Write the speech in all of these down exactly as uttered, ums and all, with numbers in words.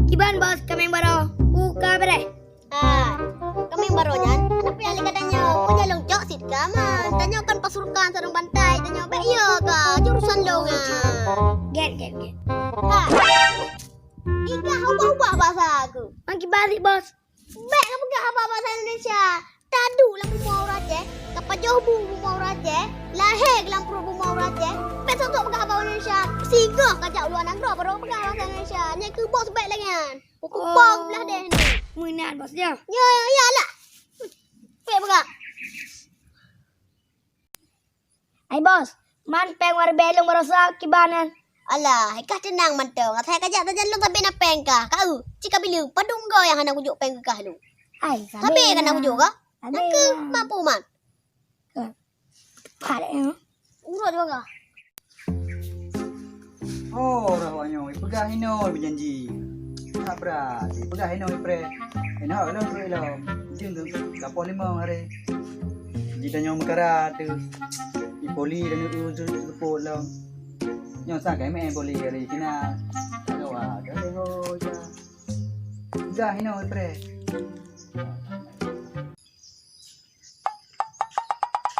Kiban bos, kaméng barô, buka bereh. Ah, kaméng barô nyan, hana payah lé gata nyoe. Meunyoe lôn cok cit ka aman. Tanyoe kan pasukan sarong bantai, tanyoe bèk yo ka, urusan lôn nyan. Gét, gét, gét. Ha. Ika ubah-ubah bahasa aku. Mang kiban cit bos. Bèk ka peugah haba bahasa Indonesia. Taduek lam bumoe ureueng Aceh, ka pajoh bu bumoe ureueng Aceh, lahé lam pruet bumoe ureueng Aceh, bèk sok-sok peugah haba Indonesia. Singoh ka jak u luwa nanggroe baru peugah bahasa Indonesia. Nyan keuh bos bèk lagèe nyan. Kupong blah deh ni. Meunan bos ya. Ya, ya, ya lah. Bèk peugah. Hai bos, man péng waribèe lôn barosa kiban nyan. Alah, hai kah teunang mantong. Asai ka jak sajan lôn sabé na péng kah. Ka eu, cit ka bileung, padum goe nyang hana kujok péng keu kah lôn. Hai, sabé ka na kujok kah? Sabé. Nyan keuh mampu man. Kah. Parek nyoe. Urot juga kah. Oh, roh awak nyoe, ipeugah inoe beujanji. Hak brat, ipeugah inoe ipreh. Inoe lom trok ilom. Jeuem tu, ka poh limong hari. Ji tanyoe meukara tu. Ipoli dan u seupôt lom. Nyoe sa kai meu'en poli hari kina. Gawa, gawa, gawa. Ipeugah inoe ipreh.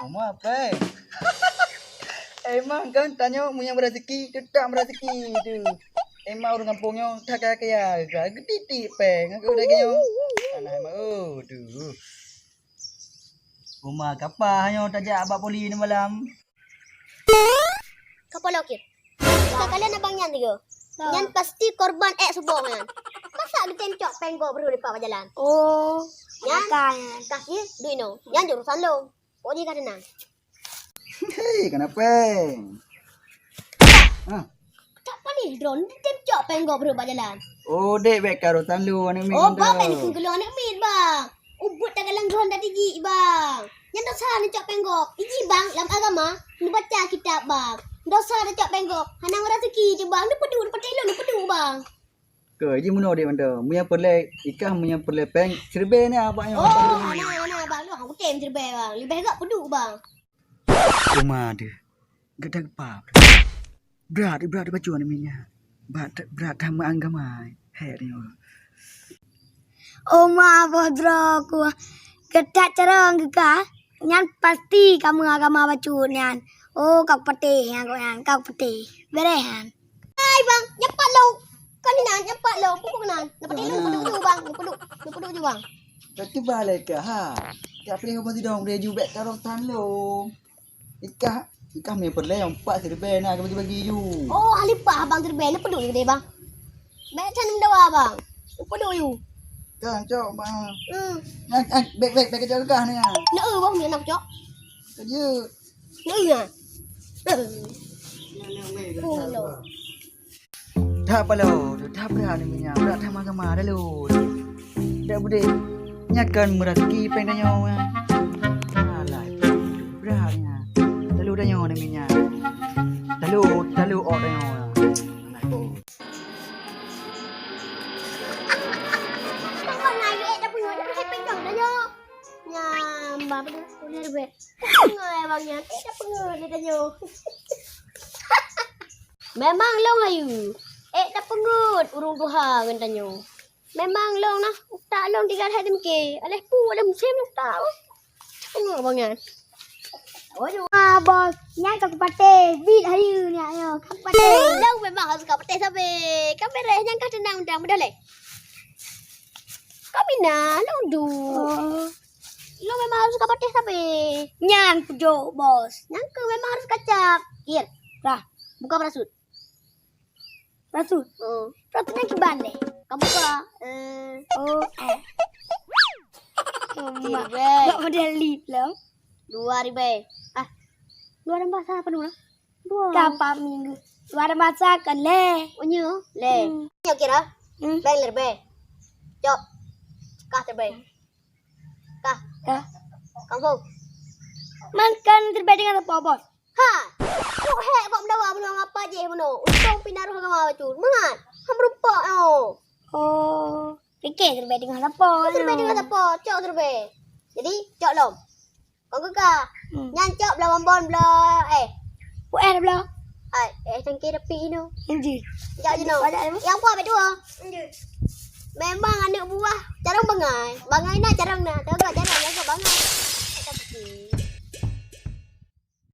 Oma, pèng. Emang kan tanyoe meunyoe meuraseuki, teutap meuraseuki tu. Emang ureueng gampông nyoe that kaya-kaya, geutitik pèng, aku lagèe nyoe. Alah, emang, oh, duh. Oma, kapa nyoe tajak bak poli ni malam? Kapalo kir. Ka kalon abang nyan tiga. Nyan pasti korban ék suboh nyan. Masa geutem cok péng gob rhot dipat bak jalan. Oh, nyan. Ka nyan. Ka kir, duek inoe. Nyan jeuet urusan lôn. Pokok jih ka teunang. Hei, kana péng. Ha. Tak panéh droe, geutem cok péng gob rhot bak jalan. Oh, dek bèk ka urusan lôn aneuk miet. Oh, bang, bèk neukheun keu lôn aneuk miet, bang. Ubit takalon droe that jijik, bang. Nyan dosa neucok péng gob. Iji bang, lam agama, neubaca kitab bang. Dosa neucok péng gob. Hana meuraseuki cit bang. Neupeuduek, neupatéh lôn, neupeuduek bang. Keu iji meunoe dek mantong. Meunyoe peureulèe ikah, meunyoe peureulèe péng, siribèe na bak nyoe. Oh, hana, hana bang. Lôn han kutem siribèe bang. Leubèh gèt peuduek bang. Uma deuh. Gata geupap. Brat, brat bacut aneuk miet nyan. Brat, brat that meuagama. Hék nyoe. Oma boh droe ku. Geutak carông geuka. Nyan pasti ka meuagama bacut nyan. Oh, ka kupatéh nyan, ka kupatéh. Bèrèh nyan. Hai bang, nyan pat lôn. Ka ni nan, nyan pat lôn. Pupuk nan. Nyan pat lôn, nyan pat lôn, bang. Nyan pat lôn, nyan pat lôn, bang. Tapi balik ke ha. Tak pilih apa sidong dia jubek karong tan lôn. Ikah, ikah mie peureulèe nyang pat siribèe na bagi-bagi ju. Oh, ahli pah abang siribèe, neupeuduek ju deh, bang. Bèk that meudawa, bang. Neupeuduek ju. Kang, cok, bang. Hmm. Nyan, nyan, bèk, bèk, bèk kejok kah ni, ah. Neu, bang, ni nak cok. Kejut. Neu, ya. Oh, no. That paloe, that brat ni minyak, brat that meuagama dah lôn. Dak beudeh, nyan kan meuraseuki péng tanyoe nyan. Alah, brat nyan. Talo tanyoe ni minyak. Talo, talo ôk tanyoe nyan. Alah, oh. Nyan, bah, beudeh, beudeh, beudeh. Ngai, bang nyan. Eh, dak peungeut lé tanyoe. Memang lôn ayu. Eh, dak peungeut ureueng tuha ngon tanyoe. Memang lôn nah, utak lôn tinggai hai teumeuke. Alah pu ada musém lôn utak. Peungeut bang nyan. Oh, ah, bos, nyan ka kupatéh. Bit hari nyan, nyoe, ka kupatéh. Lôn memang harus ka patéh sabe. Ka bèrèh nyan ka teunang mudah-mudah lé. Ka mina, lôn duek. Oh. Lôn memang harus ka patéh sabe. Nyan kujok, bos. Nyan keuh memang harus kacab. Kir. Dah. Buka parasut. Parasut? Oh. Parasut nyan kiban deh. Ka buka. Eh. Oh, eh. Mak. Ribèe. Buat model lift lah. Dua ribèe. Ah. Dua ribèe bahasa apa dulu? Dua. Ka empat minggu. Dua ribèe bahasa ke lé. Oh, nyo, lé. Hmm. Nyo kira. Hmm. Bèe lé ribèe. Cok. Kah ribèe. Kah. Kah. Kampung. Man kan terbaik dengan apa, bos? Ha. Kok hek kok mendawa menua apa je menua. Untung pindah roh agama bacut. Mangat. Ham rumpok nyo. Oh. Pikir terbaik dengan apa? Terbaik dengan apa? Cok terbaik. Jadi, cok lom. Kau kekah. Hmm. Nyan cok belah bonbon belah, eh. Pu'eh belah. Hai, eh, cangkir tapi inoe. Inji. Jak jinoe. Banyak, eh? Nyang puah bak dua. Inji. Memang aneuk buah carông bangai. Bangai na carông na. Tahu tak carông?